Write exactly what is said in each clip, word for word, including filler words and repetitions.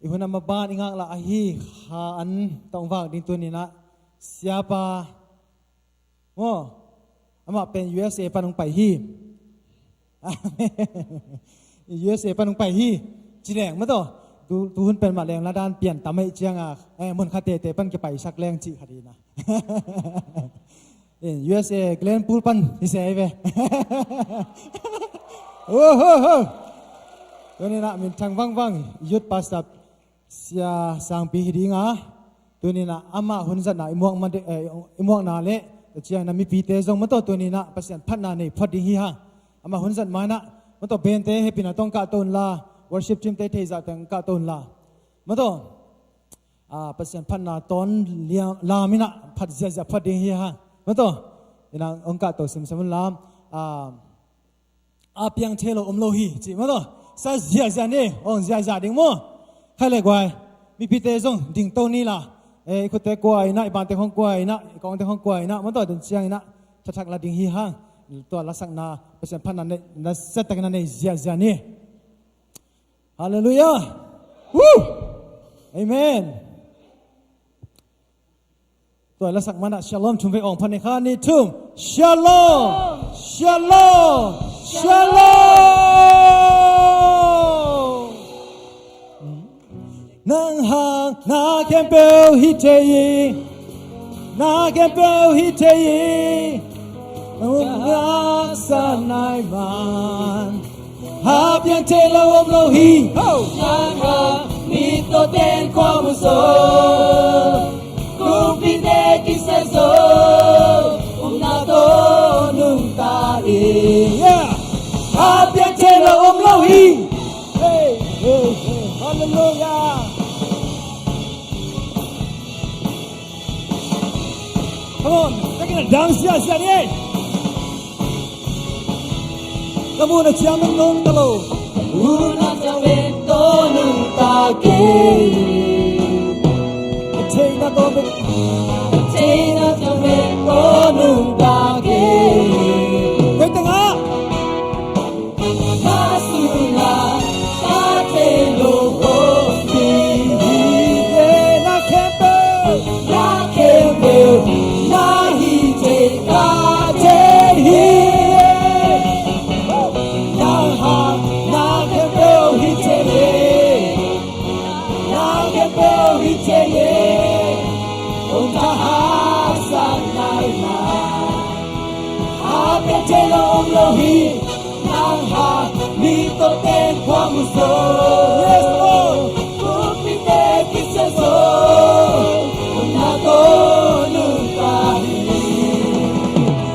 Hun a maban i ngaklah ahi Kha An tawh vak ding tuni-in ah, siapa maw, amah pen U S A pan hong pai hi. U S A pan hong pai hi. Ci leng maw taw, tu, tuhun pen mah leng ladan pian tam ahih ciangin, eh, mun khat tete pan kipaisak leng cih khat hi na. In U S A Glenpool pan hi se ve. Oh, ho, ho. Tuni-in ah minthang vangvang youth pastor Sia Sangpi hi ding a, tuni-in ah amah hun zatna i muak ma de, eh, i muakna le, tua ciangin ah mipite zong maw taw tuni-in ah Pasian phatna nei phot ding hi hang. Amah hun zat ma-in ah maw taw band-te hehpihna tawh hong kahto unla, worship team-te theihzah teng hong kahto unla. Maw taw, ah, Pasian phatna tawn liam, lam in ah phat ziahziah phot ding hi hang. Maw taw, in ah hong kahto semsem unla, ah, a piang thei lo om lo hi, ci maw taw. Sa ziahziah ni, hong ziahziah ding maw. Khai le guai, mipite zong dingto ni la. Eh, i khutte kuai in ah, i bante khong kuai in ah, i kawngte khong kuai in ah, maw taw, den ciangin ah thathak la ding hi hang. Tua lasakna, Pasian phatna nei, na siatak na nei ziahziah ni. Halleluiah. Woo! Amen. Tua lasak man ah shalom thum vei ong phan ni kha, ni thum. Shalom! Shalom! Shalom! Nang hang na khempeuh hi thei hi. Na khempeuh hi thei hi. Nang hang sa nai man. Hapiang thei lo om lo hi. Ho! Nang hang mi tawh teng khua mu zo. Kumpite kisai zo. Omna tawh nungta hi. Yeah! Hapiang thei lo om lo hi. Hey, hey, hey. Hallelujah. Come on, take it down, sia, sia, yeah. Ka mun a ciang nung nung ta lo. Mun a ciang nung nung ta kei. Ka thei na to be. Ka thei na to be to nung ta kei. Kei teng ah. Nang hang mi tawh teng khua mu zo. Yes, Lord. Kumpite kisai zo. Omna tawh nungta hi.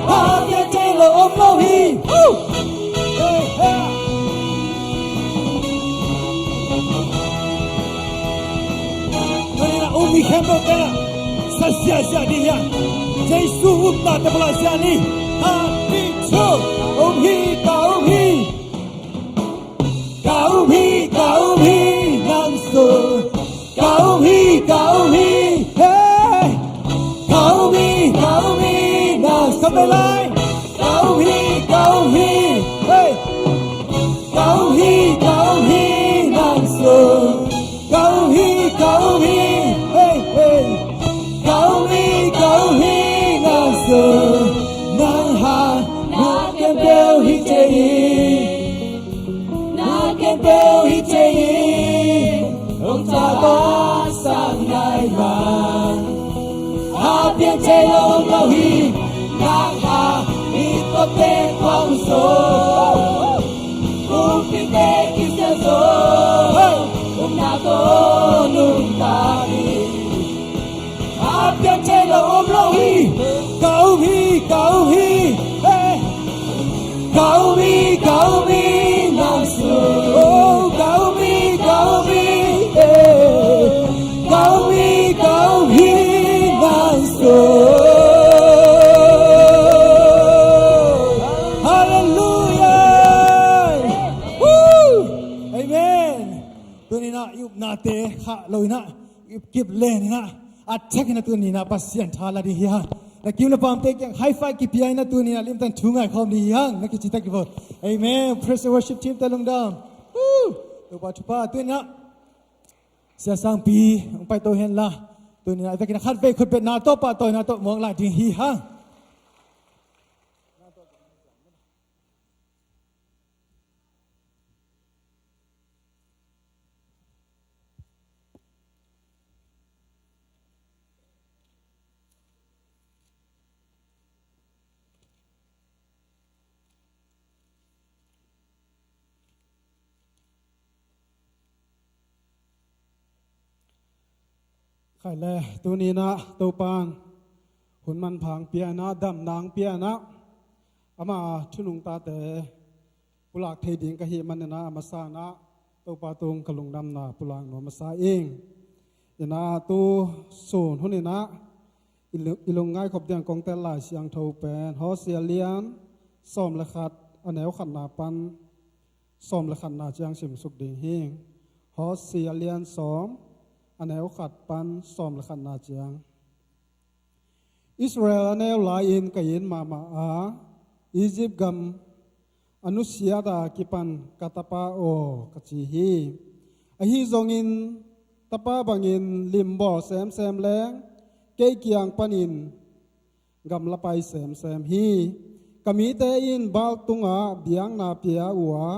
Hapiang thei lo om lo hi. Woo! Hey, hey. Tuni-in ah um hi khempeuh teng ah sa ziahziah ding hi hang. Jesu upnate pulak ziah ni. Khat, nih, thum. Um hi, ka um hi. Ka um hi, ka um hi, nang sung. Ka um hi, ka um hi, hey. Ka um hi, ka um hi, nang sung. Ka um hi, ka um hi, hey. Ka um hi, ka um hi, nang sung. Ka um hi, ka um hi, hey, hey. Ka um hi, ka um hi, nang sung. Nang hang na khempeuh hi thei hi. Na khempeuh hi thei hi. Hong ta ba sang nai man. Hapiang thei lo om lo hi. Nang hang mi tawh teng khua mu zo. Kumpite kisai zo. Omna tawh nungta hi. Hapiang thei lo om lo hi. Ka um hi, ka um hi, hey. Ka um hi, ka um hi, nang sung. Oh, ka um hi, ka um hi, hey. Ka um hi, ka um hi, nang sung. Halleluiah. Woo! Amen. Tuni-in ah i upnate khah lo-in ah, i kip len-in ah, a thak-in ah tuni-in ah Pasian tha la ding hi hang. Na kiu na pamte kiang high five kipia-in ah tuni-in ah limtan thu ngai khawm ding hi hang. Na kici tak kivo. Amen. Praise the worship team, ta lungdam. Woo! Topa thupha. Tuni-in ah Sia Sangpi, hong paito hen la. Tuni-in a vekin a khatvei khutbetna tawh pahtawina tawh muang lai ding hi hang. Khai le, tuni-in ah Topa'n hun manpha hong pia-in ah, damna hong pia-in ah, ama thu nungtate pulak thei ding ka hih manin ah, a masa-in ah Topa tung ka lungdamna pulak nuam masa ing. In ah tu sun hun in ah i lu-, i lungngaih khop ding kong tel Lai Siangtho pen Hosea lian sawm le khat, a neu khatna pan sawm le khatna ciang simsuk ding hi. Hosea lian sawm, a neu khat pan sawm le khatna ciang. Israel a neu lai-in ka it mahmah a, Egypt gam a nusiat a kipan ka tapa aw, ka ci hi. Ahi zongin tapa bangin limbawl semsem leng kei kiang panin gamla pai semsem hi. Ka mite in Baal tungah biakna pia uh a,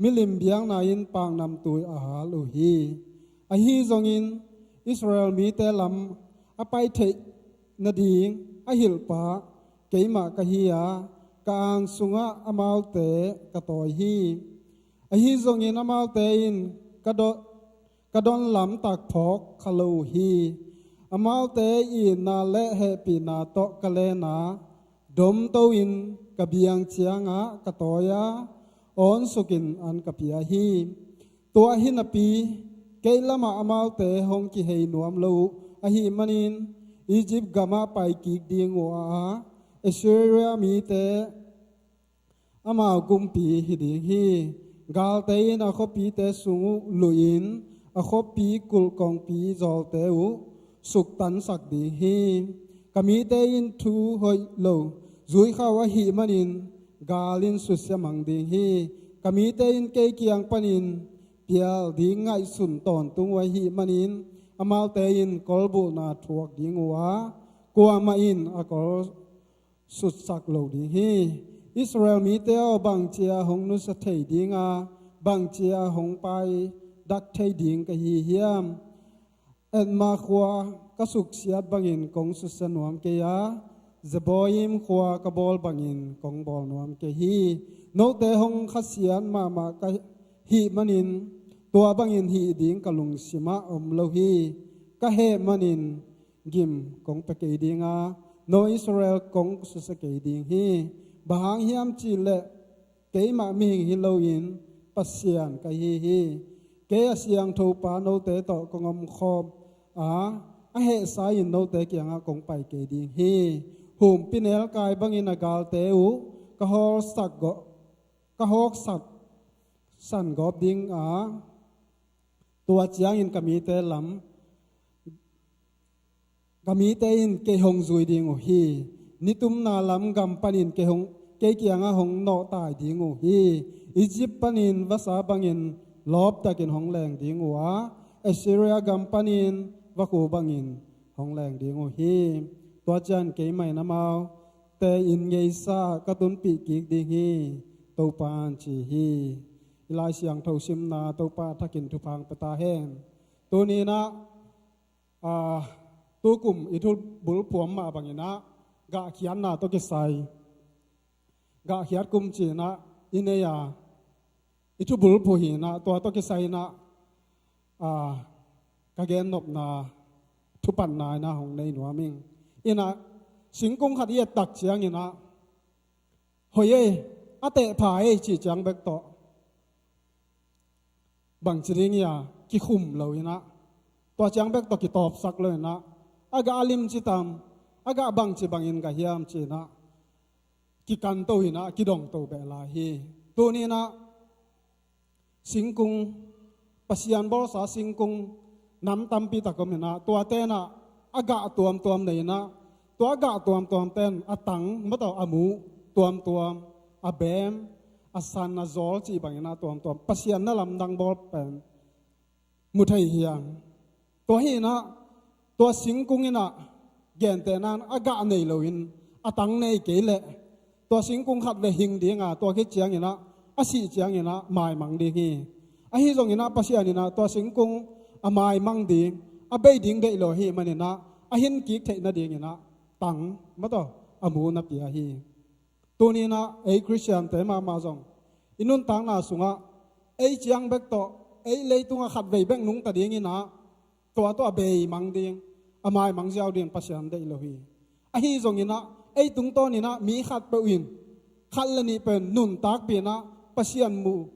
milim biakna in paknamtui a hal uh hi. Ahi zongin Israel mite lam a pai theih nading a hilhpa keimah ka hi a, ka ang sungah amaute ka tawi hi. Ahi zongin amaute in ka do-, ka don lamtak phawk kha lo uh hi. Amaute itna le hehpihna tawh ka len a, domto-in ka biang ciangah ka tawi a, awnsukin an ka pia hi. Tua hi napi, kei lamah amaute hong kihei nuam lo uh ahih manin, Egypt gamah pai kik ding uh a, Assyria mite amau kumpi hi ding hi. Galte in a khuapite sung uh luhin, a khuapi kulh kongpi zawlte uh suktansak ding hi. Ka mite in thu hoih lo zui kha uh ahih manin, gal in susia mang ding hi. Ka mite in kei kiang panin pial ding ngaihsun tawntung uh ahih manin, amaute in kolbulhna thuak ding uh a, kuamah in a kol sutsak lo ding hi. Israel mite aw, bangci-a hong nusia thei ding a, bangci-a hong paidak thei ding ka hi hiam? Admah khua ka suksiat bangin kong susia nuam kei a, Zeboim khua ka bawl bangin kong bawl nuam kei hi. Note hong khasiat mahmah ka hih manin, tua bangin hih ding ka lungsimah om lo hi. Ka heh manin gim kong pia kei ding a, no Israel kong susia kei ding hi. Bang hang hiam cih leh keimah mihing hi loin Pasian ka hi hi. Kei a siangtho pa note tawh kong omkhawm a, a hehsa-in note kiangah kong pai kei ding hi. Humpinelkai bangin a galte uh ka hawlsak gawh, ka hawksak san gawp ding a, tua ciangin ka mite lam, ka mite in kei hong zui ding uh hi. Nitumna lam gam panin kei hong, kei kiangah hong nawhtai ding uh hi. Egypt panin vasa bangin lawptakin hong leng ding uh a, Assyria gam panin vakhu bangin hong leng ding uh hi. Tua ciang keimah in amaute inn ngeisa ka tunpih kik ding hi, Topa'n ci hi. I Lai Siangtho simna Topa thakin thupha hong pia ta hen. Tuni-in ah, aa, tukum i thubulphuh mah bangin ah, gahkhiatna tawh kisai, gahkhiat kum ci-in ah i nei a, i thubulphuh hi-in ah, tua tawh kisai-in ah, aa, ka gennopna thupatna in ah hong nei nuam ing. In ah, singkung khat i et tak ciangin ah, hoih ei, a tehpha ei cih ciang bek tawh, bangci ding hi a, kikhum lo-in ah, tua ciang bek tawh kitawpsak lo-in ah, a gah a limci tam, a gah bangci bangin gah hiam ci-in ah, kikanto-in ah, kidongto beh lai hi. Tuni-in ah, singkung, Pasian bawlsa singkung nam tampi tak om-in ah, tuate in ah a gah tuamtuam nei-in ah, tua a gah tuamtuamte in a tang, mataw, a mu tuamtuam, a beem, a san, a zawl cih bangin ah tuamtuam Pasian na lamdang bawl pen mu thei hi hang. Tua hi inah, tua singkung inah gentehna in a gah nei loin a tang nei kei leh, tua singkung khat vei hing dinga, tua khit cianginah a sih cianginah maimang ding hi. Ahi zonginah Pasian inah tua singkung a maimang ding, a bei ding deih lo hi maninah a hin kik theih nadinginah tang mataw a mu na pia hi. Tuninah ei Khristiante mahmah zong i nuntakna sungah ei ciang bek tawh, ei leitungah khat vei bek nungta dinginah tua tawh a bei mang ding, a maimang ziau ding Pasian deih lo hi. Ahi zonginah ei tungtawninah mi khat peuh in khat le nih pen nuntakpi inah Pasian mu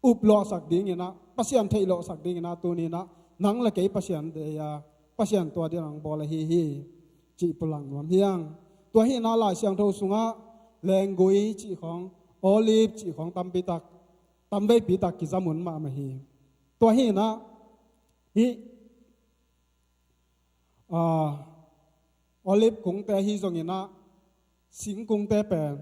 uplawhsak dinginah, Pasian theihlawhsak dinginah tuninah nang le kei Pasian deih a, Pasian tua dinah bawl ahi hi cih pulak nuam hiang. Tua hi inah Lai Siangtho sungah lenggui cih khawng, olive cih khawng tampitak, tamveipitak kizamun mahmah hi. Tua hi inah hih ah, olive kungte ahi zonginah, singkungte pen,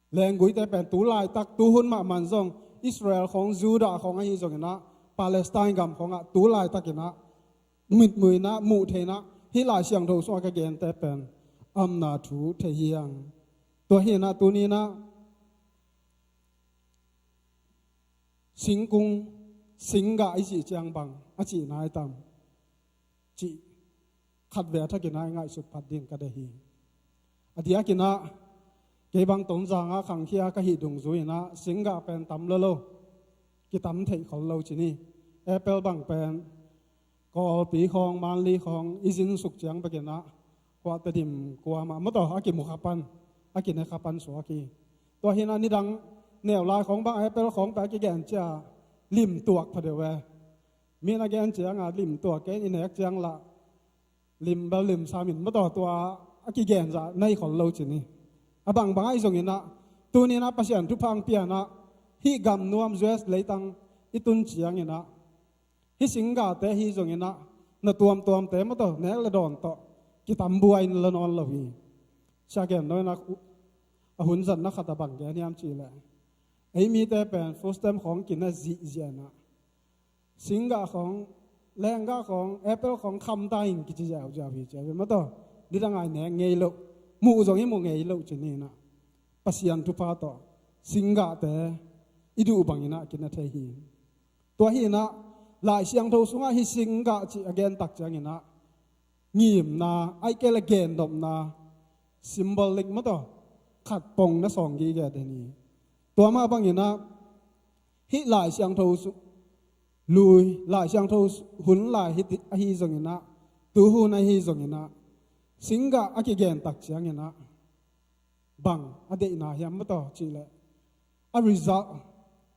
lengguite pen tu laitak, tu hun mahmah zong Israel khawng, Judah khawng ahi zonginah, Palestine gam khawngah tu laitakinah mitmuh inah, muh thei inah, hih Lai Siangtho sungah ka gente pen amna thu thei hiang. Tua hi inah tuninah singkung, singgah i cih ciang bang a cihna i tam cih khatvei a thakinah i ngaihsut phat ding ka deih hi. A diakinah kei bang Tonzangah khangkhia ka hih dungzui inah singgah pen tam lolo, kitam theih khol lo ci ni. Apple bang pen Kawlpi khawng, Manli khawng i zinsuk ciang bekinah khuate dim kuamah mataw a kimu khapan, a kine khapan suak hi. Tua hi inah nidang neu lai khawng bang apple khawng pia a kigen cia lim tuak pha deuh e. Mi na gen cianga lim tuak kei in i nek ciang lah lim bel lim samin mataw tua a kigen zah nei khol lo ci ni. A bangbang ahi zonginah tuninah Pasian thupha hong pianah hih gam nuam U S leitang i tun cianginah hih singgahte ahi zonginah na tuamtuamte mataw nek le dawn tawh kitam buai in la nawn lo hi. Sia gen nawn inah a hun zatna khat a bang gen hiam cihleh, ei mite pen food stamp khawng kine zihziah inah singgah khawng, lenggah khawng, apple khawng khamta in kici ziauziau hi ci a ve mataw. Nidang a i nek ngei loh, muh zong i mu ngei loh ci ni inah Pasian thupha tawh singgahte i duh banginah kine thei hi. Tua hi inah Lai Siangtho sungah hih singgah cih a gentak cianginah ngimna, ahih kei leh gennopna, symbolic mataw, khat pong na sawng gige den hi. Tua mah banginah hih Lai Siangtho su-, lui, Lai Siangtho su-, hun lai hi ti-, ahi zonginah, tu hun ahi zonginah singgah a kigentak cianginah bang a deihna hiam mataw cihleh, a result,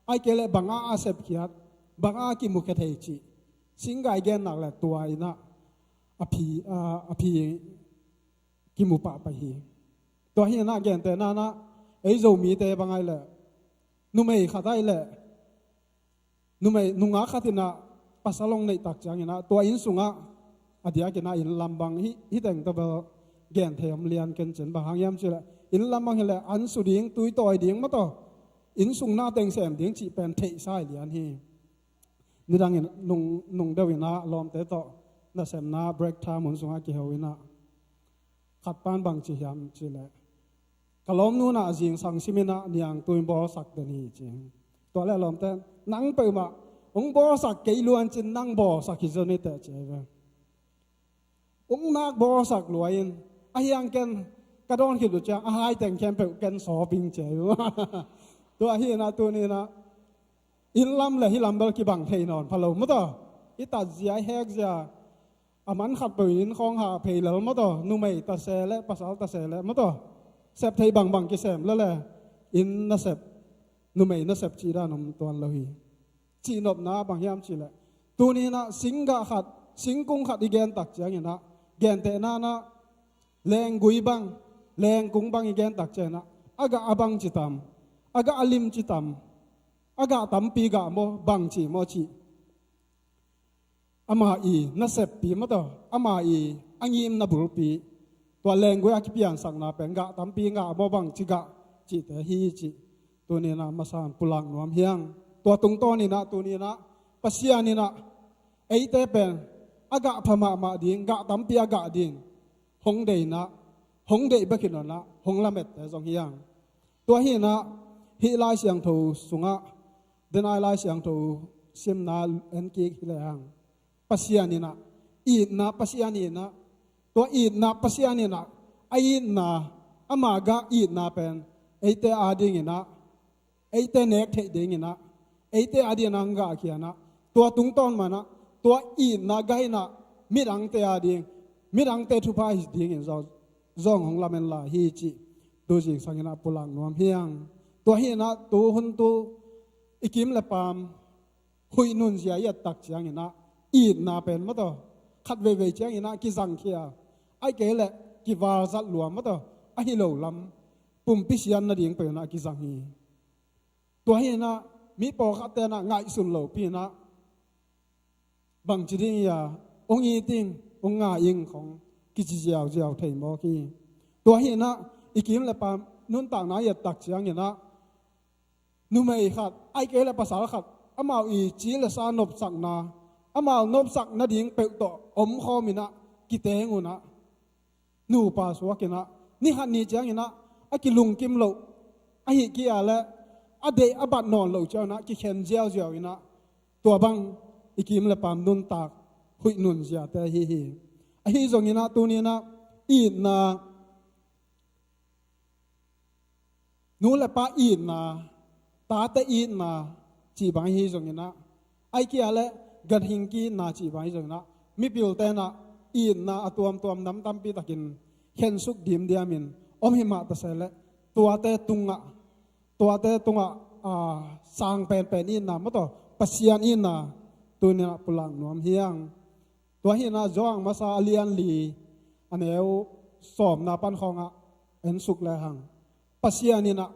ahih kei leh bang a a sepkhiat, bang a kimukhia thei cih singgah i gen nak leh tua inah a phi, a, a phi kimu pah pah hi. Tua hi inah gentehna inah ei Zomite bang ahih leh numei khat ahih leh numei, nungak khat inah pasal hong neihtak cianginah tua inn sungah a diakinah inn lam bang hih, hih teng tawh bel gen thei om lian ken cin. Bang hang hiam cihleh inn lam bang hileh an su ding, tui tawi ding mataw, inn sung na teng sem ding cih pen theihsa hi lian hi. Nidangin nung, nung deuh inah lawmte tawh nasemna break time hun sungah kiho inah khat pan bang ci hiam cihleh, ka lawmnu nah zingsang siminah niangtui bawlsak den hi ci. Tua leh lawmte, nang peuhmah hong bawlsak kei luan cin, nang bawlsak hi zaw ni teh ci a ve. Hong nak bawlsak lua in, a hiang ken ka dawn khit uh ciang a hai teng khempeuh ken sawp ing ci a ve. Tua hi inah tuninah inn lam le hih lam bel kibang thei nawn pha lo mataw. I tatzia, i hekzia, a man khat peuh in khawng hah phei lel mataw, numei tase le pasal tase le mataw, sep thei bangbang kisem lele, inn nasep, numei nasep cih dan om tuan lo hi. Cihnopna bang hiam cihleh, tuninah singgah khat, singkung khat i gentak cianginah, gentehna inah lenggui bang, lengkung bang i gentak cianginah a gah a bang ci tam, a gah a lim ci tam, a gah tampi gah maw, bang ci maw cih, ama i naseppi mataw, ama i a ngimna bulpi, tua lenggui a kipiansakna pen gah tampi gah maw, bang ci gah cihte hi cih tuninah masa in pulak nuam hiang. Tua tungtawninah tuninah Pasian inah eite pen a gah pha mahmah ding, gah tampi a gah ding hong deih inah, hong deih bek hi lo inah hong lamette zong hi hang. Tua hi inah hih Lai Siangtho sungah, denai Lai Siangtho simna en kik hi lehang, Pasian inah, itna Pasian inah, tua itna Pasian inah, a itna, ama gah itna pen eite ading inah, eite nek theih ding inah, eite ading inah hong gahkhia inah, tua tungtawn mah inah, tua itna gah inah midangte ading, midangte thupha hi dingin zong, zong hong lamen lai hi cih tu zingsang inah pulak nuam hi hang. Tua hi inah tu hun tu i kim le paam huih nunzia i et tak ciang inah, itna pen maw taw, khat veivei ciang inah kizangkhia, ahih kei leh kivalzat lua maw taw, ahi lo lam pumpi sian nading peuh inah kizang hi. Tua hi inah mi pawlkhatte inah ngaihsun lopi inah, bangci ding hi a, hong it ing, hong ngai ing khong kici ziauziau thei mawk hi. Tua hi inah i kim le paam nuntakna i et tak ciang inah, numei khat, ahih kei leh pasal khat, amau i ci le sa nopsakna, amau nopsak nading peuh tawh omkhawm inah, kiteng un ah, nupa suak inah, ni khat ni ciang inah a kilungkim loh, ahih kei leh a deih a bat nawn loh ciang inah kikhen ziauziau inah, tua bang i kim le paam nuntak huih nunziate ahi hi. Ahi zong inah tuni inah itna, nu le pa itna, tate itna cih bang ahi zong inah, ahih kei leh ganhing ki-itna cih bang ahi zong inah, mipilte inah itna a tuamtuam nam tampi takin khensuk dimdiam in om hi mah ta se leh, tuate tungah, tuate tungah, aa, sang penpen itna maw taw, Pasian itna tuni inah pulak nuam hi hang. Tua hi inah Johan masa a lian li, a neu sawmna pan khawngah en suk lehang, Pasian inah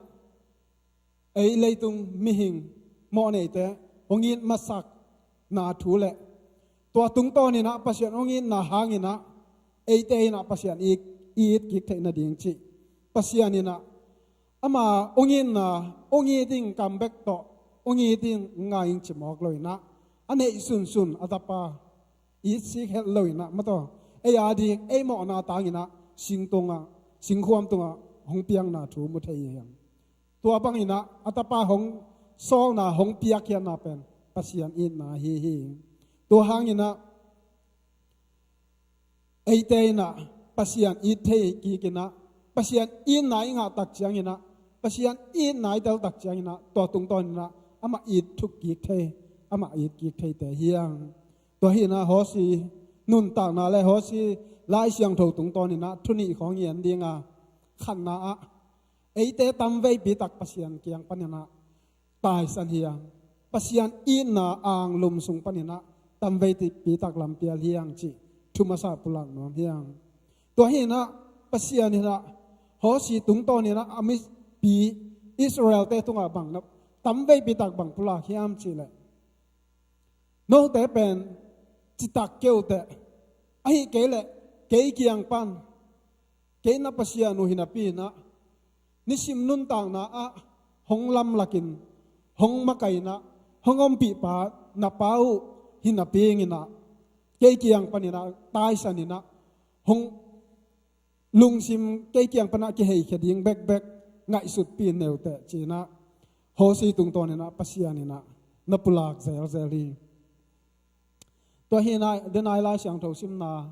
ei leitung mihing mawhneite hong it masakna thu le tua tungtawn inah Pasian hong itna hang inah eite inah Pasian it, it kik theih nading cih, Pasian inah ama hong itna, hong it ing kam bek tawh hong it ing, ngai ing ci mawk lo inah, a neih sunsun a tapa itsik het lo inah maw taw, ei ading, ei mawhna tang inah sing tungah, singkhuam tungah hong piakna thu mu thei hi hang. Tua bang inah a tapa hong sawlna, hong piakkhiatna pen Pasian itna ahi hi. Tua hang inah eite inah Pasian it thei kik inah, Pasian itna i ngah tak ciang inah, Pasian itna i tel tak ciang inah, tua tungtawn inah amah it thuk kik thei, amah it kik theite hi hang. Tua hi inah Hosea nuntakna le Hosea Lai Siangtho tungtawn inah thu nih khawng i en ding a, khatna ah, eite tamveipi tak Pasian kiang pan inah taisan hi hang. Pasian itna anglum sung pan inah tamveipi tak lampial hi hang cih thu masa pulak nuam hi hang. Tua hi inah Pasian inah Hosea tungtawn inah a mipi Israelte tungah bang na, tamveipi tak bang pulak hiam cih leh, note pen citak kei uh teh, ahih kei leh kei kiang pan, kei na Pasian uh hi napi inah, nisim nuntakna ah hong lamlakin, hong makaih inah, hong ompihpa na pa uh hi napi inah, kei kiang pan inah taisan inah, hong lungsim kei kiang pan ah kiheikhia ding bekbek ngaihsutpih in uh teh ci inah, Hosea tungtawn inah Pasian inah na pulak zelzel hi. Tua hi inah denai Lai Siangtho simna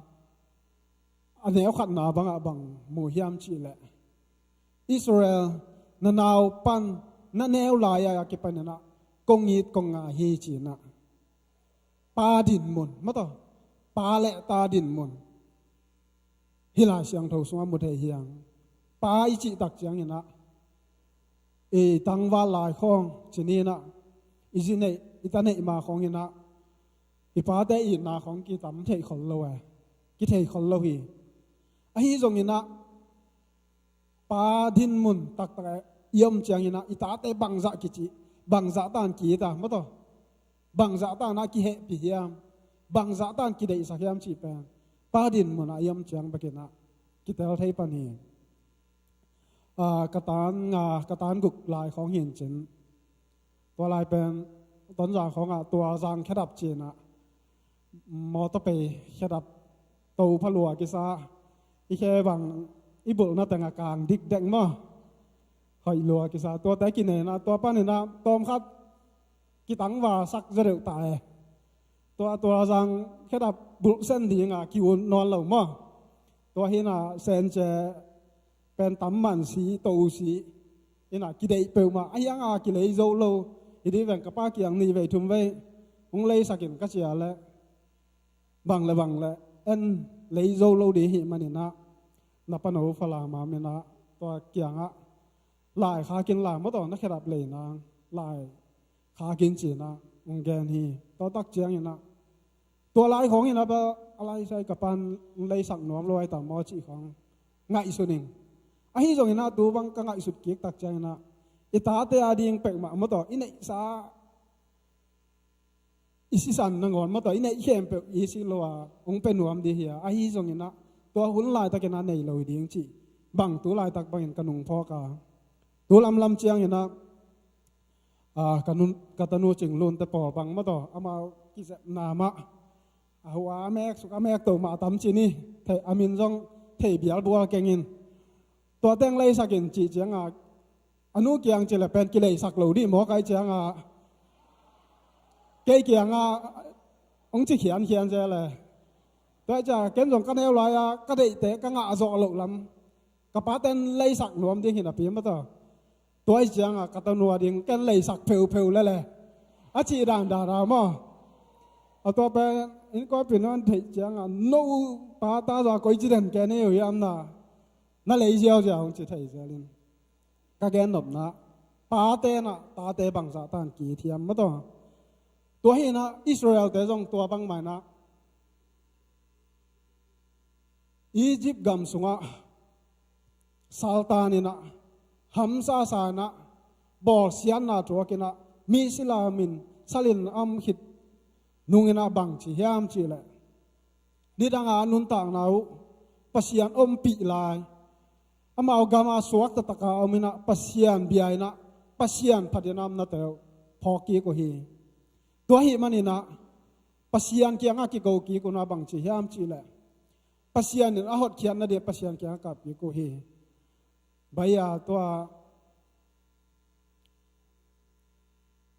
a neu khatna bangah bang mu hiam cih leh, Israel, na nau pan na neu lai-a kipan inah kong it kong ngai hi ci inah, pa dinmun maw taw, pa le ta dinmun hih Lai Siangtho sungah mu thei hi hang. Pa i cih tak ciang inah, i tangval lai khawng ci ni inah, i zi neih, i ta neih ma khawng inah, i pate itna khawng kitam thei khol lo e, kithei khol lo hi. Ahi zong inah, pa dinmun taktak i om ciang inah, i tate bangzah kici, bangzah tan ki-it a maw taw, bangzah tan ah kihehpih hiam, bangzah tan kideihsak hiam cih pen pa dinmun ah i om ciang bek inah kitel thei pan hi. Aa, ka tan nga, ka tan guk lai khawng hi in cin, tua lai pen Tonzang khawngah tua zang khedap ci inah, mawtaw pei khedap to pha lua kisa, i khe bang i bulhna teng a kang dikdek maw, hoih lua kisa, tuate kinei in ah tua panin ah tawmkhat kitangva sak zaw deuh ta e. Tua tua zang khedap bulh sen ding a ki-ut nawn lo maw. Tua hi in ah Senche pen tam man si, to si in ah kideih peuhmah, ahi hang a kilei zo lo. Hi dih veng, ka pa kiang nih vei thum vei hong leisak in ka ci a leh bang le bang le en lei zo lo ding hi manin ah, na pano Fala Mam in ah tua kiangah laikhak in la maw, tua na khedap lei nang laikhak in ci in ah hong gen hi. Tua tak ciangin ah tua lai khawng in ah bel a lai sai ka pan leisak nuam lo ai ta maw cih khawng ngaihsun ing. Ahi zongin ah tu bang ka ngaihsut kik tak ciangin ah i tate a ding peuhmah maw, tua i neihsa i sisan nangawn maw, tua i neih khempeuh i si lo a hong pia nuam ding hi a, ahi zongin ah tua hun laitakin ah nei lo ding cih bang tu laitak bangin ka nung phawk a. Tu lamlam ciangin ah, a, ka nun, ka tanu Cing Lun te pawl bang maw, tua amau kizepna mah, a hu a mek suk a mek to mah tam ci ni, thei, a min zong thei bial bual keng in. Tua teng leisak in cih ciangah a nu kiang ci le pen kileisak lo dih maw, kai ciangah kei kiangah hong ci khiankhian zel e. Tua hi ciangah ken zong ka neu lai-a ka deihte ka ngah zawh loh lam ka paten leisak nuam ding hi napi maw, tua tua hi ciangah ka tanu a ding ken leisak pheupheu lele a cih dandan a maw. A tua pen innkuanpihte in theih ciangah no pa ta zaw koici den ken hi uh hiam, na na lei ziauziau hong ci thei zel in. Ka gennopna, pate in ah tate bangzah tan kithiam maw, tua. Tua hi in ah Israel-te zong tua bangmah in ah Egypt gam sungah saltan in ah hamsa sa in ah bawlsiatna thuak in ah mi silam in salin a om khit nung in ah bang ci hiam cih leh, nidang a nuntakna uh Pasian ompih lai, amau gam a suak taktak a om in ah Pasian bia in ah Pasian phat in ah omnate uh phawk kik uh hi. Tua ahih manin ah Pasian kiangah kiko kik un ah bang ci hiam cih leh, Pasian in a hotkhiatna ding Pasian kiangah kap kik uh hi. Baia tua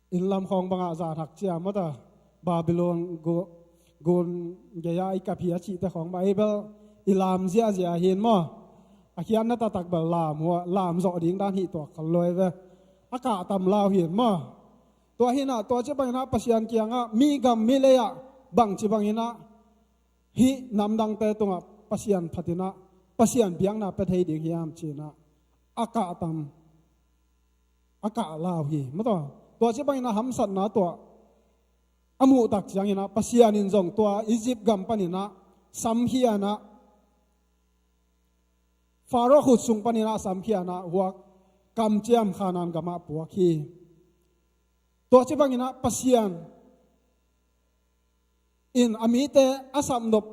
inn lam khawng bangah zan hak cia maw, tua Babylon gu-, gun gei-a i kap hi a cihte khawng bang ei bel i lam ziahziah hi in maw. A khiatna taktak bel lam uh a, lam zawh ding dan hi tuak khol lo ei ve. A kah tam lau hi in maw. Tua hi in ah tua ci bangin ah Pasian kiangah mi gam mi lei-ah bangci bangin ah hih namdangte tungah Pasian phat in ah Pasian biakna pia thei ding hiam ci in ah a kah tam, a kah lau hi maw, tua. Tua ci bangin ah hamsatna tua a muh tak ciangin ah Pasian in zong tua Egypt gam panin ah samkhia in ah Pharaoh khut sung panin ah samkhia in ah huak kamciam Khanaan gamah puak hi. Tua ci bangin ah Pasian in a mite a sapnop,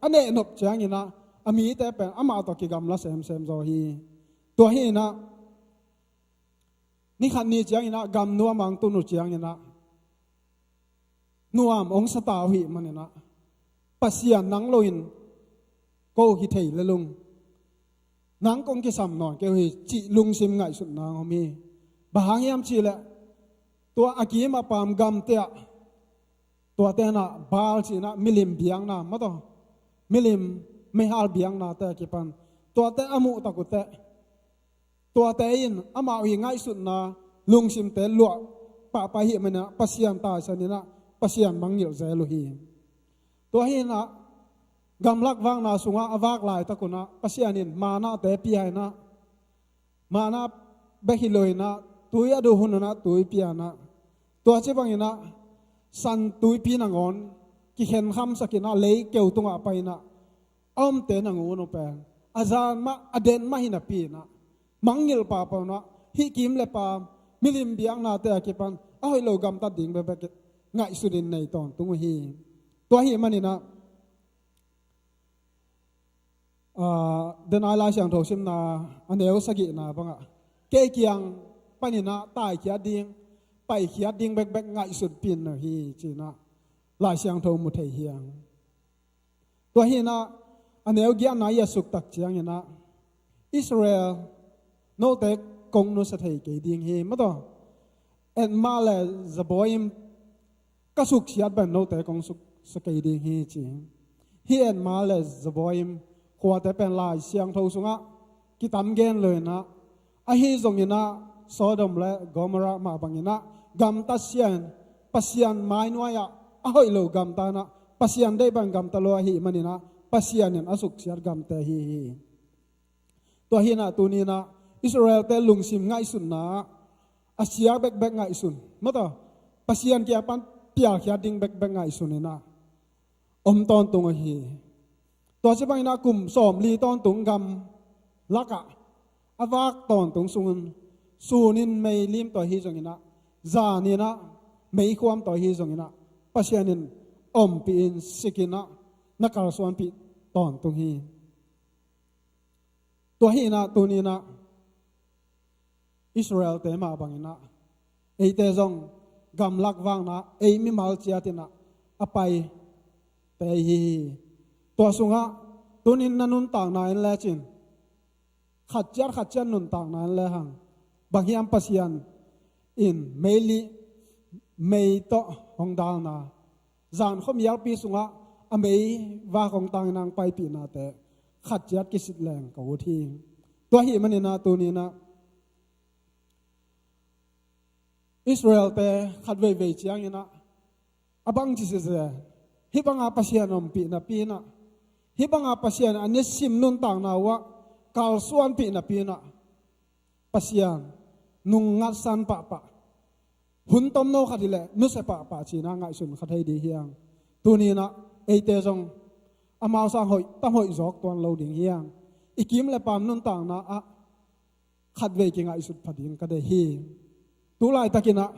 a nehnop ciangin ah a mite pen amah tawh kigamla semsem zaw hi. Tua hi in ah ni khat ni ciangin ah gam nuam a hong tun uh ciangin ah nuam hong sa ta uh hih manin ah Pasian nang loin ko hi thei lel ung, nang kong kisam nawn kei uh hi cih lungsim ngaihsutna hong om hi. Bang hang hiam cih leh tua a kim a paam gamte ah tuate in ah Baal cih in ah milim biakna maw, tua milim meihal biaknate a kipan tuate a muh tak uh teh tuate in amau i ngaihsutna lungsimte luah pahpah ahih manin ah Pasian taisan in ah Pasian mangngilh zel uh hi. Tua hi in ah gamlak vakna sungah a vak laitak un ah Pasian in manate pia in ah, mana bek hi lo in ah tui a duh hun un ah tui pia in ah, tua ci bangin ah san tuipi nangawn kikhenkhamsak in ah lei keu tungah pai in ah a omte nangawn uh pen a zan mah a den mah hi napi in ah mangngilh pahpah un ah hih kim le paam milim biaknate a kipan a hoih lo gamtat ding bekbek ngaihsut in nei tawntung uh hi. Tua ahih manin ah, aa, denai Lai Siangtho simna a neu sagihna bangah kei kiang panin ah taikhiat ding, paikhiat ding bekbek ngaihsutpih in uh hi ci in ah Lai Siangtho mu thei hi hang. Tua hi inah a neu giatna i a suk tak ciang inah, Israel, note kong nusia thei kei ding hi, maw taw. Etma le Zeboim ka suksiat bang note kong suksia kei ding hi, ci. Hih Etma le Zeboim khuate pen Lai Siangtho sungah kitam gen lo inah, ahi zong inah Sodom le Gomorrah mah bang inah gamtat sia in, Pasian mainuai-ah a hoih lo gamta inah, Pasian deih bang gamta lo ahih man inah, Pasian in a suksiat gamte hi hi. Tua hi inah tuni inah Israel-te lungsim ngaihsutna ah a sia bekbek ngaihsun, maw taw, Pasian kiang pan pialkhiat ding bekbek ngaihsun inah om tawntung uh hi. Tua ci bang inah kum sawmli tawntung gam lakah a vak tawntung sungin, sun in mei lim tawh hi zong inah, zan inah mei khuam tawh hi zong inah, Pasian in ompih in sik inah na kalsuanpih tawntung hi. Tua hi inah tuni inah Israel-te mah bang inah eite zong gamlak vakna ei mimal ciat inah a paite hi hi. Tua sungah tuni in na nuntakna in lecin khat ciat khat ciat nuntakna in le hang, bang hiam, Pasian in meili, mei tawh hong dalna, zan khuamialpi sungah a mei vak hong tang inah hong paipihnate khat ciat kisit leng ka ut hi. Tua ahih man inah tuni inah Israel-te khat veivei ciang inah a bangci sese, hih banga Pasian ompih napi inah, hih banga Pasian a nisim nuntakna uh ah kalsuanpih napi inah, Pasian nungngatsan pahpah, hun tomno khat hi leh nusia pahpah ci inah ngaihsun kha thei ding hi hang. Tuni inah eite zong amau sang hoih tam hoih zawk tuan lo ding hi hang. I kim le paam nuntakna ah khatvei kingaihsut pha ding ka deih hi. Tu laitak inah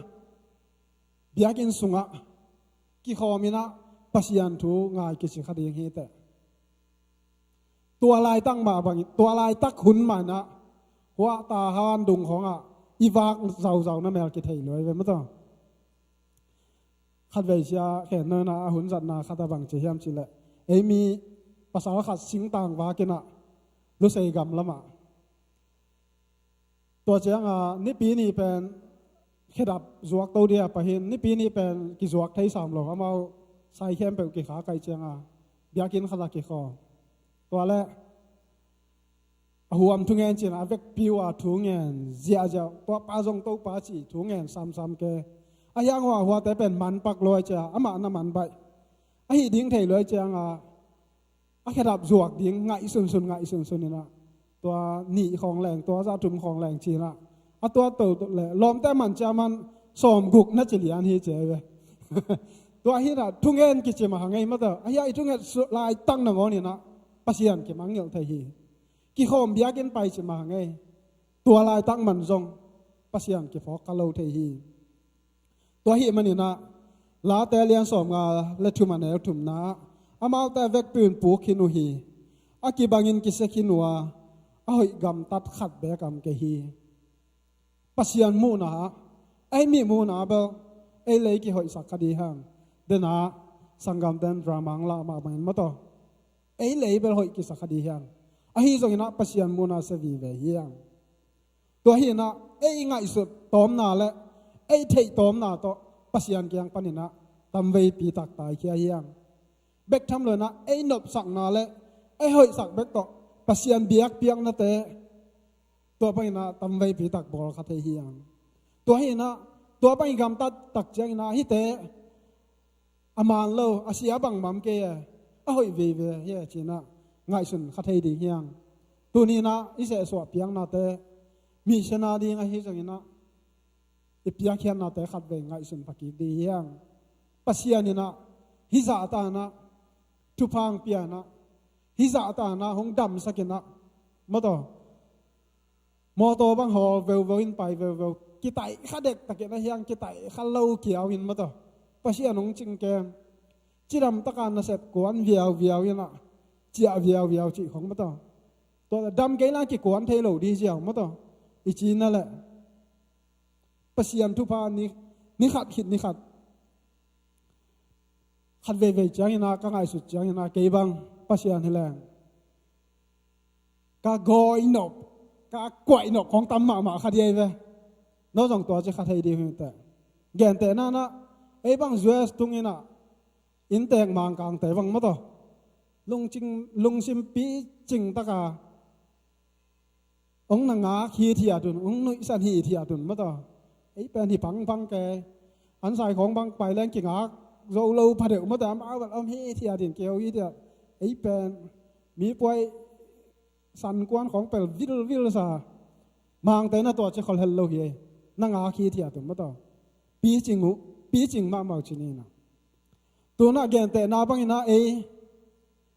biakinn sungah kikhawm inah Pasian thu ngai kici kha ding hi teh. Tua laitak mah bangin, tua laitak hun mah inah huah tahan dung khawngah i vak zauzau na mel kithei luai ve, maw taw. Khatvei sia khen no inah a hun zatna khat a bangci hiam cih leh, ei mi pasal khat singtang vak inah Lusei gam lamah, tua ciangah Nipi ni pen khedap zuak to dia pahin, Nipi ni pen kizuak thei sam lo, amau sai khempeuh kikha kaih ciangah biakinn khat ah kikhawm. Tua leh a huam thungen ci inah a vekpi uh a thu ngen ziahziah, tua pa zong Topa ci thu ngen samsam ke. Ahi hang huahuate pen man pak luai cia, amah na man baih. Ahi ding thei luai ciangah a khedap zuak ding ngaihsunsun, ngaihsunsun inah, tua nih khawng leng, tua zah thum khawng leng ci inah a tuat toto leh lawmte man cia man sawmguk na ci lian hi ci ve. Tua hi inah thungen kici mah hang ei, maw taw. Ahi a i thunget laitak nangawn inah Pasian kimangngilh thei hi. Kikhawm biakinn pai ci mah hang ei, tua laitak man zong Pasian kiphawk kha lo thei hi. Tua ahih man inah Late lian sawmnga le thum a neu thumna ah, amaute a vekpi un puk khin uh hi. A kibangin kisia khin uh a, a hoih gamtat khat beek a om kei hi. Pasian muhna ah, ei mi muhna ah bel ei lei kihoihsak kha ding hi hang. Dena sanggamten drama hong lah mah bangin, maw taw, ei lei bel hoih kisa kha ding hi hang. Ahi zong inah Pasian muhna sia vive hi hang. Tua hi inah ei ngaihsut tawmna le ei theih tawmna tawh Pasian kiang pan inah tamveipi tak taikhia hi hang. Bek tham lo inah ei nopsakna le ei hoihsak bek tawh Pasian biakpiaknate tua bang inah tamveipi tak bawl kha thei hi hang. Tua hi inah tua bang i gamtat tak ciang inah hihte a man lo, a sia bangmah om kei e, a hoih veve hi e ci inah ngaihsun kha thei ding hi hang. Tuni inah i sehsuah piaknate, mi siana ding ahi zong inah i piakkhiatnate khatvei ngaihsun pha kik ding hi hang. Pasian inah hih zahta inah thupha hong pia inah, hih zahta inah hong damsak inah, maw taw, mawtaw bang hawl veuveu in pai veuveu, kitaih kha dektak in ahi hang, kitaih kha lo kiau in, maw taw, Pasian hong cingkem, cidam taka nasep kuan viauviau inah, ciah viauviau cih khong, maw taw. Tua dam kei la kikuan thei lo ding ziau, maw taw, i ci na leh Pasian thupha ni, ni khat khit ni khat Khat veivei ciangin ah, ka ngaihsut ciangin ah, kei bang Pasian hi leng ka gawi nop, ka kuaih nop khawng tam mahmah kha ding hi ve. No zong tua ci kha thei ding hi teh. Gentehna in ah, ei bang U S tungin ah, inntek Mangkangte bang maw taw, lungcing, lungsim picing taka hong na ngak hithiat un, hong nuihsan hithiat un maw taw. Ei pen hi phangphang kei. An sai khawng bang pai leng kingak zo lo pha deuh maw taw, amau bel om hithiat in, keu hithiat. Ei pen mi puai sankuan khawng pel vilvil sa. Mangte na tua ci khol hel lo hi ei. Na ngak hithiat un maw taw. Picing uh, picing mahmah uh ci ni in ah. Tu in ah gentehna bangin ah ei,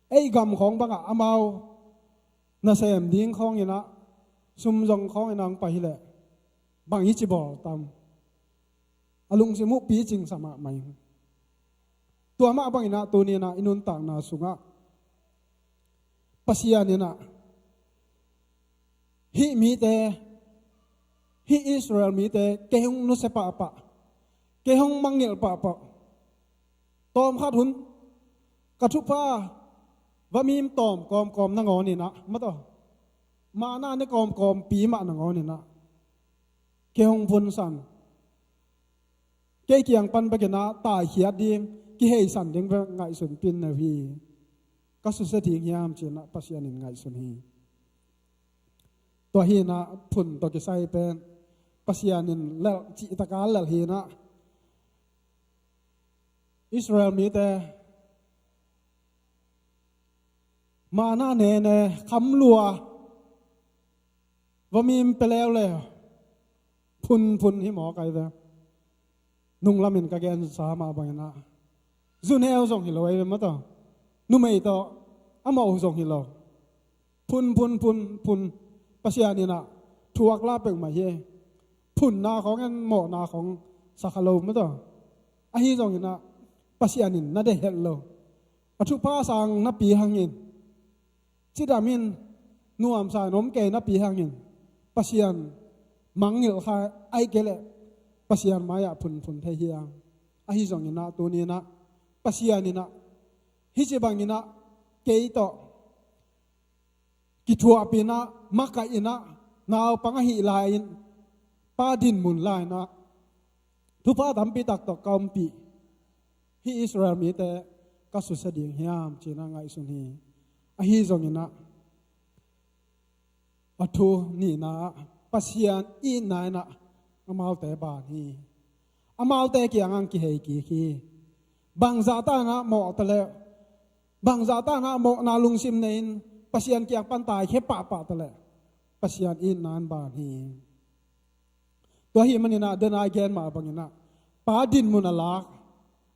ei gam khawng bangah amau nasem ding khawngin ah, sum zong khawngin ah hong pai hi leh bang i ci bawl tam. A lungsim uh picing sa mahmah hi. Tua mah bangin ah tuni in ah i nuntakna sungah Pasian in ah, hih mite, hih Israel mite kei hong nusia pahpah, kei hong mangngilh pahpah. Tawmkhat hun ka thupha va mim tawm kawmkawm nangawn in ah, maw taw, manna ne kawmkawmpi mah nangawn in ah kei hong vunsan, kei kiang pan bekin ah taikhiat ding, kiheisan ding bek ngaihsunpih in nei hi. Ka susia ding hiam ci in ah Pasian in ngaihsun hi. Tua hi in ah phun tawh kisai pen Pasian in lelh, cihtak a lelh hi in ah, Israel mite manna ne ne, kham lua, va mim pia leuleu, phunphun hi mawk ai ve. Nunglamin ka gensa mah bangin ah, zu neu zong hi lo ai ve maw taw. Numei tawh a mawh uh zong hi lo. Phun, phun, phun, phun. Pasian in ah thuak la peuhmah hi. Phunna khawng en, mawhna khawng sa kha lo maw taw. Ahi zongin ah Pasian in na deih het lo. A thupha sang napi hangin, cidam in, nuamsa in om kei napi hangin, Pasian mangngilh kha, ahih kei leh Pasian mai-ah phunphun thei hi hang. Ahi zongin ah tuni in ah Pasian in ah hih ci bangin ah kei tawh kithuahpih in ah, makaih in ah, naupang ahih lai-in, pa dinmun lai-in ah thupha tampi tak tawh ka ompih hih Israel mite ka susia ding hiam ci in ah ngaihsun hi. Ahi zongin ah a thu nihna ah Pasian itna in ah amaute ban hi. Amaute kiangah kihei kik hi. Bangzah ta in ah mawh ta leh, bangzah ta in ah mawhna lungsim nei-in Pasian kiang pan taikhia pahpah ta leh Pasian itna in ban hi. Tua ahih manin ah, den a i gen mah bangin ah, pa dinmun a lak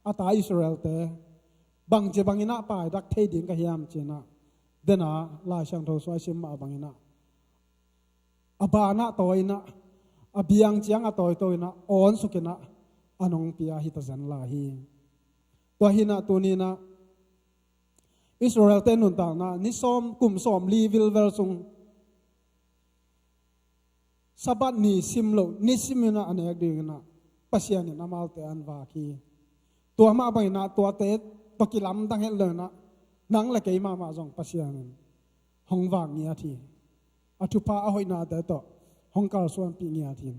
a ta Israelte bangci bangin ah paidak thei ding ka hiam ci in ah, den a Lai Siangtho sung a i sim mah bangin ah, a ban ah tawi in ah, a biang ciang a tawito in ah, awnsuk in ah, a nong pia hi ta zen lai hi. Tua hi in ah tuni in ah Israelte nuntakna ni sawm, kum sawmli vilvel sung Sabbath ni sim lo, nisim in ah a nek dingin ah Pasian in amaute an vak hi. Tua mah bangin ah tuate tawh kilamdang het lo in ah, nang le kei mahmah zong Pasian in hong vak ngiat hi. A thupha a hoihnate tawh hong kalsuanpih ngiat hi.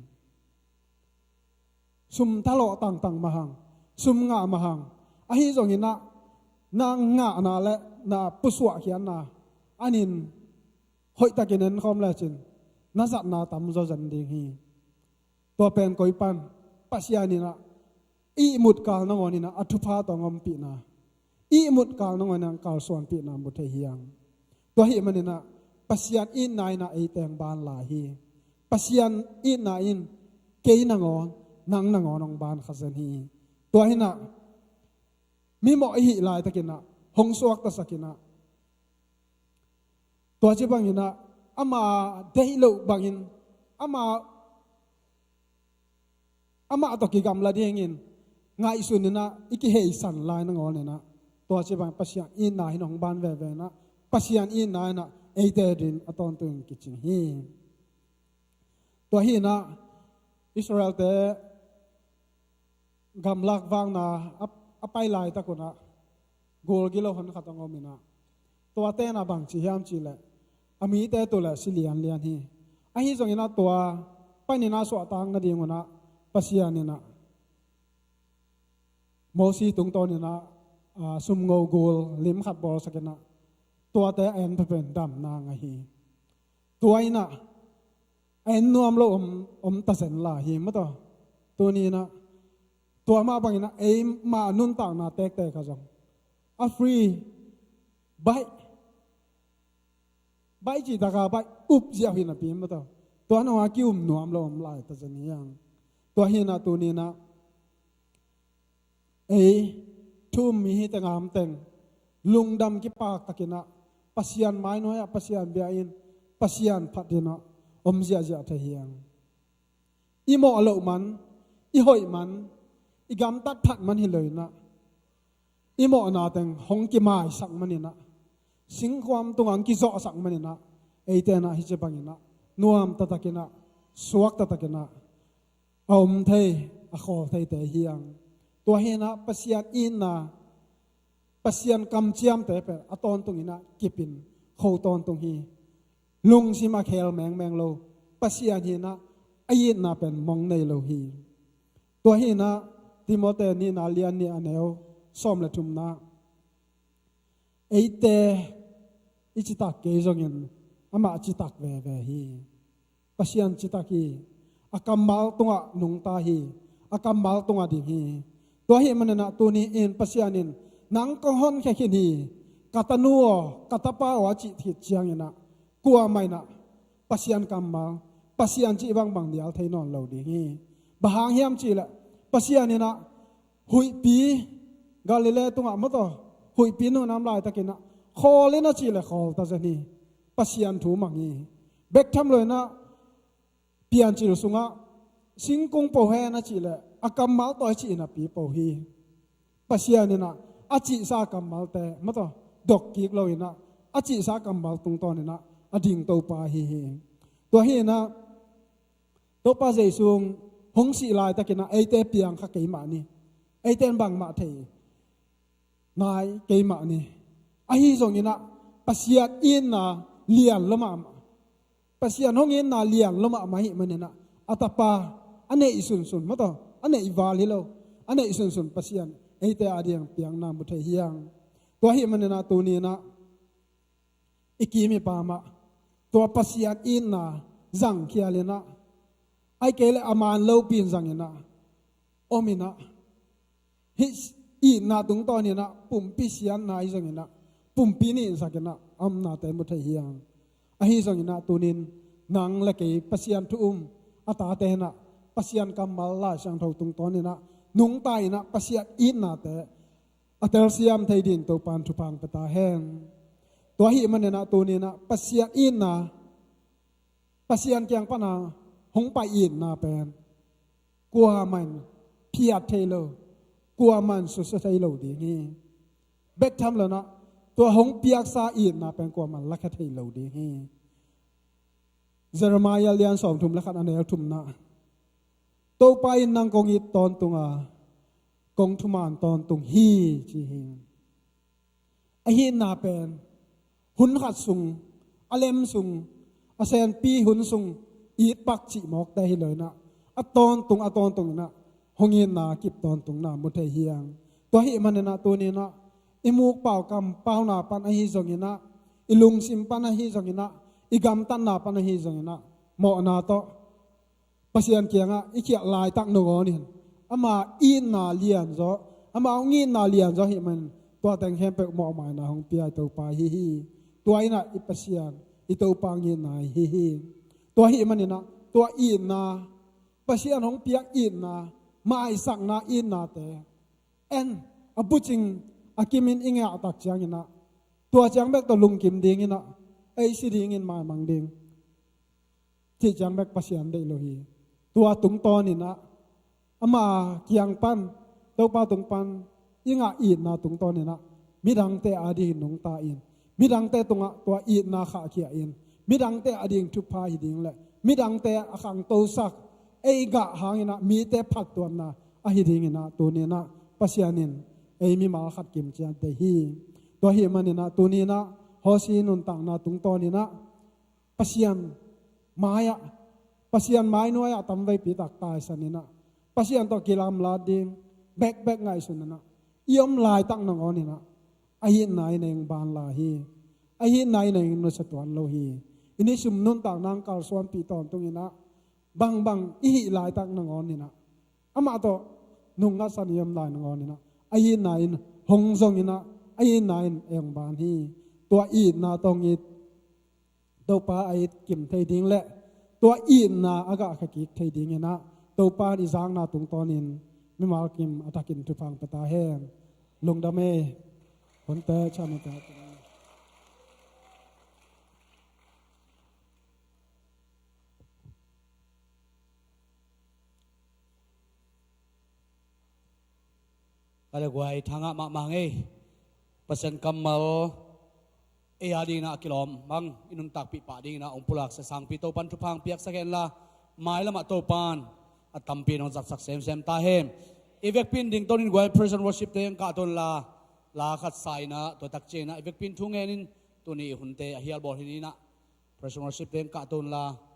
Sum thalawh tangtang mah hang, sum ngah mah hang, ahi zongin ah na ngahna le na pusuahkhiatna an in hoihtakin en khawm lecin na zatna tamzaw zen ding hi. Tua pen koi pan, Pasian in ah ihmut kal nangawn in ah a thupha tawh hong ompihna, ihmut kal nangawn in ah kalsuanpihna mu thei hi hang. Tua ahih manin ah Pasian itna in ah eite hong ban lai hi. Pasian itna in kei nangawn, nang nangawn hong ban kha zen hi. Tua hi in ah mimawh i hih laitakin ah hong suaktasak in ah, tua ci bangin ah ama deih loh bangin, ama, amah tawh kigamla dingin ngaihsun in ah i kiheisan lai nangawn in ah, tua ci bangin Pasian itna in hong ban veve in ah, Pasian itna in ah eite adingin a tawntungin kicing hi. Tua hi in ah Israelte gamlak vakna a, a pai laitak un ah, gul gilo hon khat hong om in ah, tuate in ah bang ci hiam cih leh, a mite tu leh si lianlian hi. Ahi zongin ah tua panin ah suahtak nadingun ah Pasian in ah Mosi tungtawn in ah, aa, sumngo gul lim khat bawlsak in ah, tuate a en phepen damna ngah hi. Tua in ah a en nuam lo om, om ta zen lai hi, maw taw. Tuni in ah tua mah bangin ah eima nuntakna tektek ah zong a free, baih, baih cih tak a baih up ziau hi napi, maw taw. Tua nungah ki-um nuam lo om lai ta zen hi hang. Tua hi in ah tuni in ah ei thu-um mi hi teng, a om teng, lungdam kipak takin ah Pasian mai nuai ah Pasian bia in, Pasian phat in ah om ziahziah thei hi hang. I mawh loh man, i hoih man, i gamtat phat man hi lo in ah, i mawhna teng hong kimaisak man in ah, singkhuam tungah hong kizawhsak man in ah, eite in ah hih ci bangin ah nuam taktak in ah, suak taktak in ah a om thei, a khawl theite hi hang. Tua hi in ah Pasian itna, Pasian kamciamte pen a tawntungin ah kip in kho tawntung hi. Lungsim a khel mengmeng lo Pasian hi in ah, a itna pen mong nei lo hi. Tua hi in ah Timoti nihna lian nih a neu sawm le thumna, eite i citak kei zongin amah citak veve hi. Pasian citak hi. A kammal tungah nungta hi. A kammal tungah ding hi. Tua ahih manin ah tuni in Pasian in, "Nang kong honkhia khin hi, ka tanu aw, ka tapa aw," a cih khit ciangin ah, kuamah in ah Pasian kammal, Pasian cih bangbang nial thei nawn lo ding hi. Bang hang hiam cih leh, Pasian in ah huihpi, Galilee tungah, maw taw, huihpi nunam laitakin ah khawl in a cih leh khawl ta zen hi. Pasian thu mang hi. Bek tham lo in ah piancil sungah singkung po hen a cih leh a kammal tawh a cih napi po hi. Pasian in ah a cihsa kammalte, maw taw, dok kik lo in ah a cihsa kammal tungtawn in ah a ding Topa ahi hi. Tua hi in ah Topa Jesu hong sih laitakin ah eite piang kha kei mah ni. Eite in bangmah thei nai kei mah ni. Ahi zongin ah Pasian itna lian lua mahmah, Pasian hong itna lian lua mahmah ahih manin ah, a tapa a neih sunsun, maw taw, a neih val hi lo, a neih sunsun Pasian eite a ding piakna mu thei hi hang. Tua ahih manin ah tuni in ah i kim i pam ah tua Pasian itna zangkhial in ah, ahih kei leh a man lopi in zang in ah, om in ah, hih itna tungtawn in ah pumpi siatna ahi zongin ah, pumpi ninsak in ah a omnate mu thei hi hang. Ahi zongin ah tuni in nang le kei Pasian thu-um a tate in ah, Pasian kammal, Lai Siangtho tungtawn in ah nungta in ah Pasian itnate a telsiam thei ding Topa'n thupha hong pia ta hen. Tua ahih manin ah tuni in ah Pasian itna, Pasian kiang pan a hong pai itna pen kuamah in phiat thei lo, kuamah in susia thei lo ding hi. Bek tham lo in ah tua hong piaksa itna pen kuamah in lakhia thei lo ding hi. Jeremiah lian sawmthum le khat a neu thumna, "Topa in nang kong it tawntung a, kong thuman tawntung hi," ci hi. A itna pen hun khat sung, a lem sung, a senpi hun sung it pak cih mawkte hi lo in ah, a tawntung, a tawntung in ah hong itna kip tawntungna mu thei hi hang. Tua ahih manin ah tuni in ah i mukpau kampauna pan ahi zongin ah, i lungsim pan ahi zongin ah, i gamtatna pan ahi zongin ah, mawhna tawh Pasian kiangah i khialh laitak nangawn in, ama itna lianzaw, ama hong itna lianzaw ahih manin tua teng khempeuh mawhmaina hong pia i Topa ahi hi. Tua in ah i Pasian, i Topa hong itna ahi hi. Tua ahih manin ah tua itna, Pasian hong piak itna, maisakna itnate en, a bucing a kimin i ngiah tak ciangin ah, tua ciang bek tawh lungkim ding in ah, ei si dingin maimang ding cih ciang bek Pasian deih lo hi. Tua tungtawn in ah, ama kiang pan, Topa tung pan i ngah itna tungtawn in ah, midangte a dingin nungta in, midangte tungah tua itna khahkhia in, midangte a ding thupha hi ding le midangte a khangtosak, ei gah hangin ah mite phattuamna ahi dingin ah tuni in ah Pasian in ei mimal khat kim ciat deih hi. Tua ahih maninah tuninah Hosea nuntakna tungtawninah Pasian mai-ah, Pasian mainuai-ah tamveipi tak taisaninah Pasian tawh kilamlat ding bekbek ngaihsuninah i om laitak nangawninah a itna in ei hong ban lai hi. A itna in ei hong nusia tuan lo hi. I ni sum nuntakna hong kalsuanpih tawntunginah bangbang i hih laitak nangawninah amah tawh nungngatsan i om lai nangawninah a itna in hong zonginah a itna in ei hong ban hi. Tua itna tawh hong it Topa a it kim thei ding le tua itna a gahkhia kik thei dinginah Topa in i zakna tungtawnin mimal kim a takin thupha hong pia ta hen. Lungdam ei. Hunte chamita. Ka le guai thangah mahmah ngei. Pasian kammal ei a dinginah a kilawm bang i nuntakpih pah dinginah hong pulak sia sangpi Topan thupha hong piaksak henla, mailamah Topan a tampi in hong zatsak semsem ta hen. I vekpi in dingtonin guai praise and worship te hong kahto inla, la khat sa inah tua tak cianginah i vekpi in thu ngenin tuni i hunte a hialbawl hi ninah praise and worship te hong kahto inla.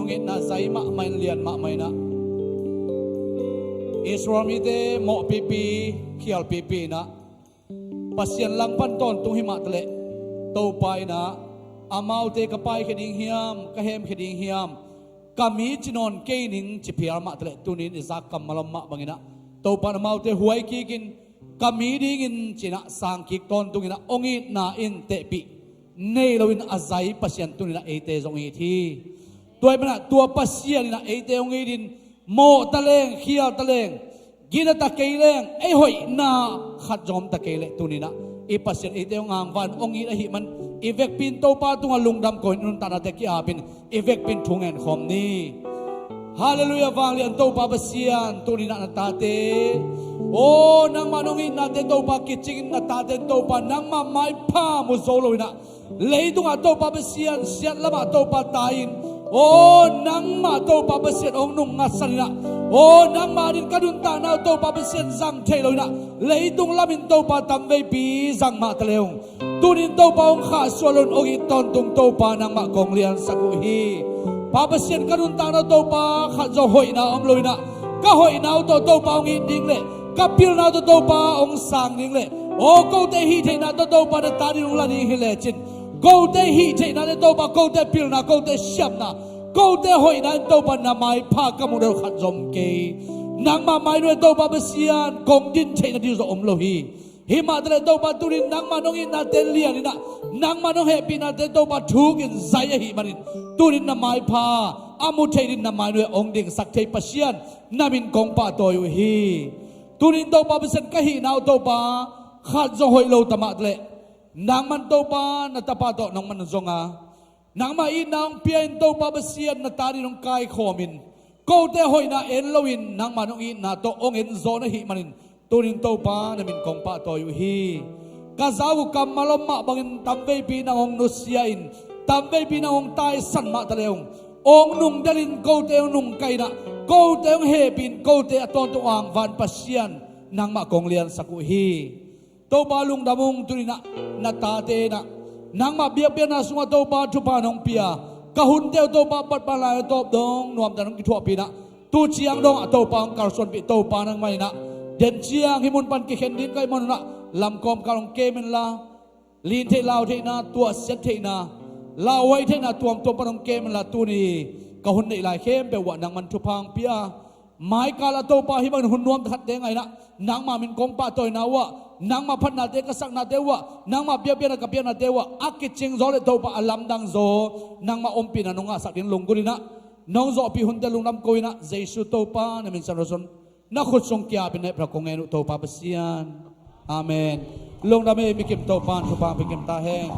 Hong itna zai mahmah in, lian mahmah in ah, Israel mite mawhpipi, khialpipi in ah, Pasian langpan tawntung hi mah taleh, Topa in ah, amaute ka paikhia ding hiam, ka hemkhia ding hiam, ka mi ci nawn kei ning ci phial mah taleh, tuni in i zak kammal om mah bangin ah, Topa in amaute huai kikin, ka mi dingin ci-in ah sang kik tawntung in ah, hong itna in tehpih nei loin a zai Pasian tuni in ah eite zong it hi. Tua ahih manin ah tua Pasian in ah eite hong itin, mawh ta leng, khial ta leng, gina ta kei leng, ei hoihna khat zong om ta kei leh, tuni in ah i Pasian eite hong angvan hong it ahih manin, i vekpi in Topa tungah lungdam ko-in, i nuntaknate ki-apin, i vekpi in thu ngen khawm ni. Halleluiah, vanglian Topa Pasian, tuni in ah na tate, aw, nangmah in hong itnate Topa kicingin, na tate in Topa nangmah maipha mu zo lo in ah, leitungah Topa Pasian siat lamah Topa tai-in, aw, nangmah Topa Pasian hong nungngatsan in ah, aw, nangmah adingin ka nuntakna uh Topa Pasian zang thei lo in ah, leitung lamin Topa tamveipi zang mah ta leng, tuni in Topa hong khahsuah loin hong it tawntung Topa nangmah kong liansak uh hi. Pa Pasian, ka nuntakna uh Topa khat zong hoihna om lo in ah, ka hoihna uh tawh Topa hong it ding leh, ka pilna uh tawh Topa hong sang ding leh, aw, kote hih theihna tawh Topa na ta adingin hong la ding hi lecin, kote hih theihnate Topa, kote pilna, kote siamna, kote hoihna in Topa na maipha ka muh nading khat zong om kei. Nangmah mai nuai-ah Topa Pasian kong din theih nading zong om lo hi. Himah taleh Topa, tuni in nangmah in hong itnate lian in ah, nangmah in hong hehpihnate Topa thukin zai ahih manin, tuni in na maipha a mu thei dingin na mai nuai-ah hong dingsak thei Pasian, na min kong pahtawi uh hi. Tuni in Topa Pasian, ka hihna uh Topa khat zong hoih lo ta mah taleh, nangmah in Topa na tapa tawh nangmah na zong a, nangmah itna hong pia-in Topa Pasian na ta adingin hong kaikhawmin, kote hoihna en loin nangmah in hong itna tawh hong en zaw na hih manin, tuni in Topa na min kong pahtawi uh hi. Ka zak uh kammal om mah bangin tamveipi nang hong nusia-in, tamveipi nang hong taisan mah ta leng, hong nungdelin, kote hong nungkah in ah, kote hong hehpihin, kote a tawntung angvan Pasian nangmah kong liansak uh hi. Topa lungdam ung, tuni in ah na tate in ah nangmah biakpiakna sungah Topa thupha nong pia, ka hunte uh Topa patpah lai-a tawp dong nuamta nong kithuahpih in ah, tu ciang dongah Topa hong kalsuanpih Topa nangmah in ah, den ciang hih mun pan kikhen ding ka hih manun ah lamkawmkal hong kem inla, lintheih lautheihna, tuahsiat theihna, lauhuai theihna tuamtuam pan hong kem inla, tuni ka hun neih lai khempeuh uh ah nangman thupha hong pia. Maikal ah Topa hih bangin hun nuam khatte ngah in ah, nangmah min kong pahtawina uh ah, nangmah phatnate ka saknate uh ah, nangmah biakpiakna ka piaknate uh ah, a kicing zaw leh Topa a lamdang zaw nangmah ompihna nong ngahsak ding lunggulh in ah, nong zawhpih hunte lungdam ko in ah, Jesu Topa na min siangtho sung na khut sung kiapin hehpihna kong ngen uh Topa Pasian. Amen. Lungdam ei, mikim Topa in thupha hong pia kim ta hen.